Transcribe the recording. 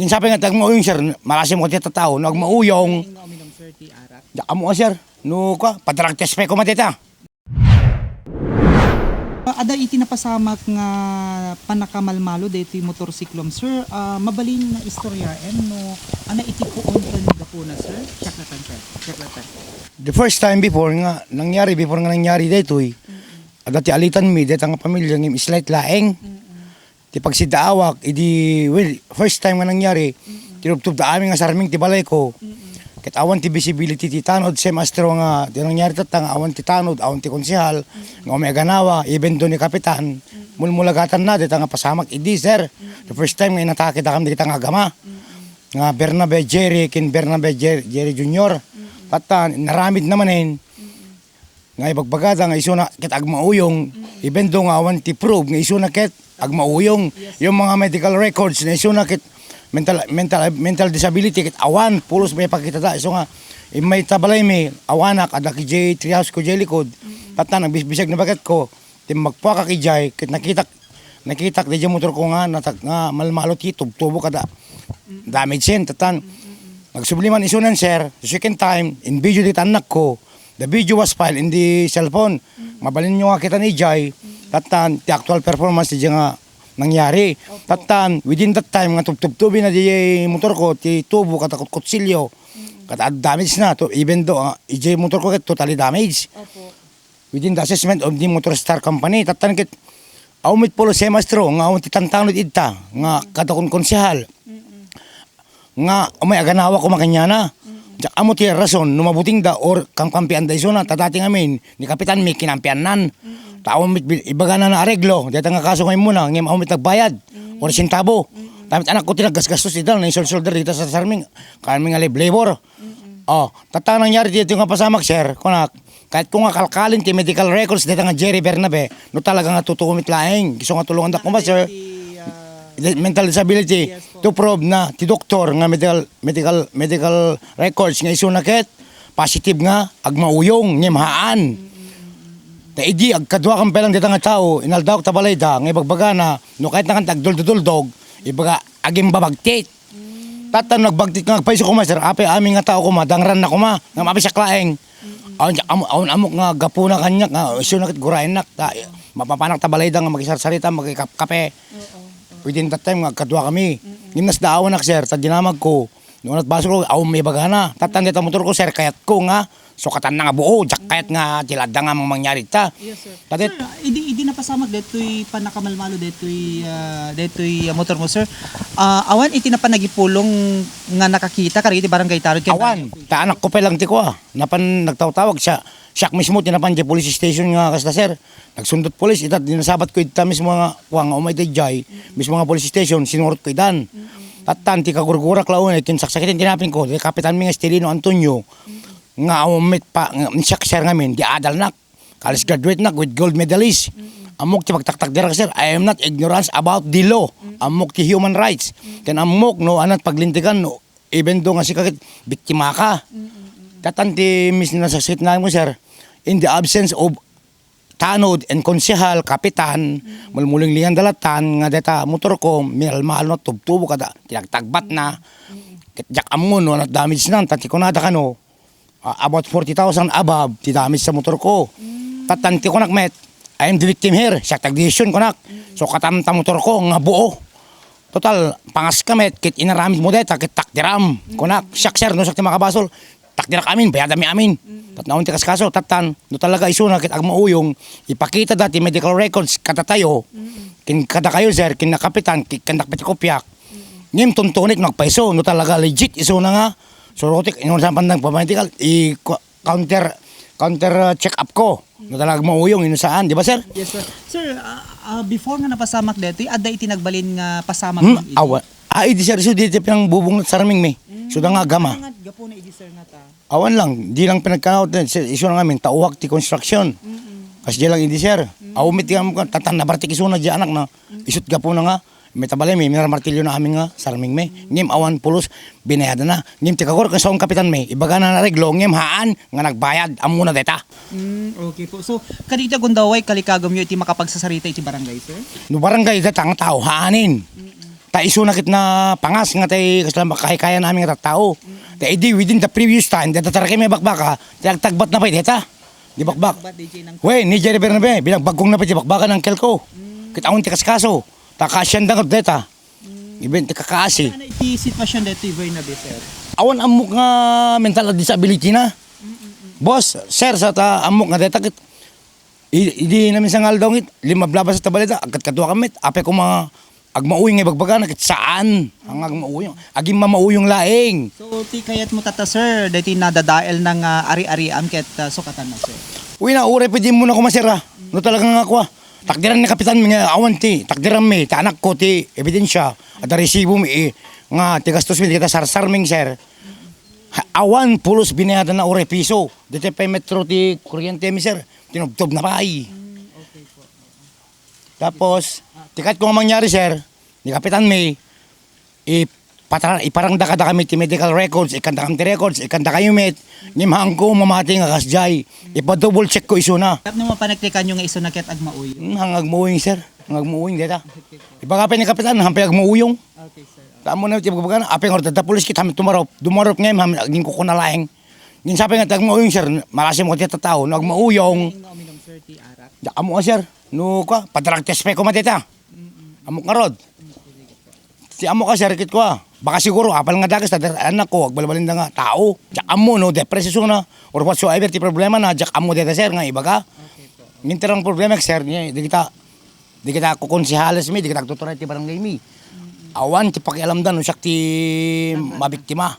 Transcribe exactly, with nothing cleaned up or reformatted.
Kin sapay nga ti agmauyong, sir, malasi mo ti tattao, no agmauyong. Nga uminom, sir, ti arak. Diak ammo, sir. No, kua, pa-drug test pay koma dayta. Ah, adda iti napasamak nga pannakamalmalo daytoy motorsiklom, sir. Ah, mabalin nga istoryaem no ania iti puon ken gapuna, sir? Check latta, sir. Check latta. The first time before nga nangyari, before nga nangyari daytoy, adda ti alitanmi, dayta nga pamilya, ngem slight laeng. Mm-mm. Ti pagsiddaawak, idi, well, first time nga nangyari, mm-mm, tinubtubda amin nga sarming ti balayko. Mm-mm. Ket awan ti visibility ti tanod, same as through nga ti nangyari tatta nga awan ti tanod, awan ti konsehal, mm-mm, nga umay aganawa, even though ni Kapitan, mm-mm, mulmulagatanna, dayta nga pasamak idi, sir. Mm-mm. The first time nga inatake dakam dagita nga agama. Mm-mm. Nga Bernabe Jerry, ken Bernabe Jer-, Jerry Junior. Mm-mm. Tatta, naramidna manen. Mm-mm. Nga ibagbagada nga isuna ket agmauyong, mm, even though nga awan ti proof nga isuna ket agmauyong. Yes. Yung mga medical records na isuna ket mental, mental, mental disability ket awan, pulos maipakita da. Isu nga, immay ta balaymi, awanak, adda ki J three house ko jay likod, mm, tatta, nagbisbisag na baket ko, timmagpuakak ijay, ket nakitak, nakitak di motor ko nga, natag-, nga malmalo ti tubtubo kada damage sen, tatta. Mm, mm, mm. Nagsubli man isunan, sir, the second time, in video di anak ko, The video was filed in the cellphone. Mm. Mabalinyo nga kita ni Jai, mm, tatta, ti actual performance ti nga nangyari. Opo. Tatta, within that time nga tubtubtubi na di motor ko, ti tubo, kada kut-, kutsilyo, mm, kada damage na. To, even though, ah, ijay motor ko ket totally damage. Opo. Within the assessment of the Motor Star Company, tatta ket, awan met pulos, same as through, nga awan ti tantanod ita, nga, mm, kada kon-, konsehal. Mm-mm. Nga umay aganawa koma kaniana. Mm. Diak ammo ti rason no mabutingda or kamkampianda isuna, ta dati ngamin ni Kapitan mi kinampiannan. Mm. Ta awan met bi-, ibagana nga areglo, dayta nga kaso nga immuna, ngem awan met nagbayad, mm, or sentabo. Mm. Ta met anakko ti naggasgastos ida, naisolsolder dita sa sarming, kami nga lab-, labor. Mm. Oh, tatta, nangyari dito nga pasamak, sir, kunak, Kayatko nga kalkalin ti medical records dayta nga Jerry Bernabe, no talaga nga totoo met laeng. Isu nga tulonganda koma, sir. Ti, ah, di-, mental disability. Yes po. To prove na ti doktor nga medical, medical, medical records nga isuna ket positive nga agmauyong, ngem haan. Mm, mm, mm, mm. Ta idi agkaduakami pay lang dayta nga tao, inaldawak ta balayda, nga ibagbagana, no kayatna kanta agdulduduldog, ibaga, agimbabagtit. Mm. Tatta, nagbagtit nga agpayso koma, sir, apay amin nga tao koma, dangranna koma, nga mabisak laeng. Mm. Awan, am-, awan ammok nga gapuna kaniak, nga isuna ket guraennak, ta, mapapanak ta balayda nga makisarsarita, makikapkape. Oo, oo. Within that time nga agkaduakami. Mm. Ngem nasdaawanak, sir, ta dinamagko. No, unat basol ko, awan maibagana. Tatta, dayta motor ko, sir, kayatko nga sukatanna nga buo, diak kayat nga ti la adda nga mangyari ta. Yes, sir. Tatta. Sir, idi, idi napasamak daytoy pannakamalmalo daytoy, ah, daytoy, ah, motor mo, sir. Ah, awan iti napan nagipulong nga nakakita kadagiti barangay tanod ken barangay official? Awan, ta anakko pay lang ti kua. Napan nagtawtawag siak, siak mismo ti napan diay police station nga kasta, sir. Nagsundot pulis, ita dinasabat ko ita mismo nga, kua nga umay daydiay, mismo nga police station, sinurot ko idan. Mm-mm. Tatta, ti kagurgurak la unay, ken saksakiten ti napin ko, ti kapitan mi nga Estelino Antonio, mm, nga awan met pa, nga, siak, sir, ngamin, di adalnak. College graduate nak with gold medalist. Mm-mm. Ammok ti pagtaktakderak, sir. I am not ignorance about the law. Mm-mm. Ammok ti human rights. Mm-mm. Ken ammok no anat paglintigan, no, even though nga sika ket biktima ka. Mm-mm. Tatta ti mis-, nasakit na mo, sir. In the absence of tanod and konsehal, kapitan, mm, mulmulinglingan dalatan nga deta motor ko, minalmalo na tubtubo kada tinagtagbat na. Mm-mm. Ket diak ammo no anat damage na, ta ti kunada kano, ah, about forty thousand above ti damage sa motor ko. Mm. Tatta ti kunak met, "I am the victim here." Siak ti agdesisyon, kunak. Mm. So, katam ta motor ko nga buo. Total, pangas ka met, ket inaramid mo dayta, ket takderam. Mm. Kunak, "Siak, sir, no siak ti makabasol, takderak amin, bayadami amin." Mm. Ket naon ti kaskaso, tatta, no talaga isuna ket agmauyong, ipakita da ti medical records kadatayo, mm, ken kadakayo, sir, ken nakapitan, ken, ken dakpet kopiak. Mm. Ngem tuntunik no agpayso, no talaga legit isuna nga, surotek, inunsan pandang pamedical, i-, counter, counter, uh, check up ko. No talaga mauyong, ino saan, di ba, sir? Yes, sir. Sir, ah, ah, before nga napasamak daytoy, adda iti nagbalin nga pasamak? Hmm, iti awa. Ah, idi, sir, isu diti pinangbubong na sarming mi. Mm. Suda nga agama. Nga gapu na idi, sir, nga ta? Awan lang, di lang pinagkanaw, sir, isu lang amin, tauhak ti construction. Mm-mm. Kas di lang idi, sir. Mm. Awan mi ti, um, tatan, nabartik isuna di anak na. Mm. Isut gapu na nga, May tabalay mi, minarmartilyo na amin nga sarming mi. Ngem awan pulos, binayadana. Ngem ti kagurek ken sao nga kapitan mi, ibagana nga areglo, ngem haan nga nagbayad, ammona dayta. Mm, okay po. So, kadagiti agundaway, kalikagumyo iti makapagsasarita iti barangay, sir? No barangay, dayta nga tao, haanen. Mm-mm. Ta isuna ket napangas nga tay kasla makaykayana amin nga tattao. Ta idi within the previous time, dayta tarakay may bakbaka, ti agtagbatna pay dayta. Di bakbak. Bat D J nang Wen, ni Jerry Bernabe, binagbaggongna pay ti bakbaka nang kelko. Ket awan ti kaskaso. Ta kaasianda nga dayta. Even ti kakaasi. Ano iti sitwasyon daytoy, Bernabe, sir? Awan ammok nga mental disability na. Boss, sir, sa ta ammok nga dayta ket I-, idi namin sa nga aldaw ngit, limablabas ta balita, agkadkadua kami, apay koma agmauyong nga ibagbagana, ket saan nga agmauyong. Agin mamauyong laeng. So, ti kayatmo tatta, sir, daytoy nadadael na nga ari-ariam ket, ah, sukatan na, sir? Uy, na, uray pwede mo na kumasira. No talaga nga kuha. Takdiran ni Kapitan mi nga awan ti, takdiran mi, ta anakko ti ebidensya, adda resibo mi, eh, nga ti gastos mi, ti kita sarsar mi, sir. Ha-, awan pulos binayad na uray piso. Ditoy pay metro ti kuryente mi, sir. Tinubtob na pay. Tapos, ti kayatko nga mangyari, sir, ni Kapitan May, ipatara-, iparangda kadakami ti medical records, ikkandakami ti records, ikkandakayo met, ngem haanko mamati nga kasdiay. Ipa-double check ko isuna. Tapno mapaneknekanyo nga isuna ket agmauyong? Hmm, hang agmauyong, sir. Hang agmauyong, deta. Ibaga pay ni Kapitan, hampay agmauyong. Okay, sir. Tamo na ti ibagbagana, apay nga adda pulis ket haanmi tumarup. Dumarup ngem, haanmi aginkukuna laeng. Ngem sapay nga ti agmauyong, sir, malasi mo ti tattao, no agmauyong. Nga uminom, sir, ti arak? Diak ammo, sir. No, kua, padrag test pay koma dayta. Ammok ngarud. Ti ammok, sir, ket kua. Baka siguro, apay nga dakes, ta anakko, agbalbalinda nga tao. Diak ammo, no, depressed isuna, or whatsoever, ti problemana, diak ammo dayta, sir, nga ibaga. Ngem ti rang problema, sir, ni, dagita, dagita kukonsehales mi, dagita agtuturay ti barangay mi. Awan ti pakialamda no siak ti mabiktima.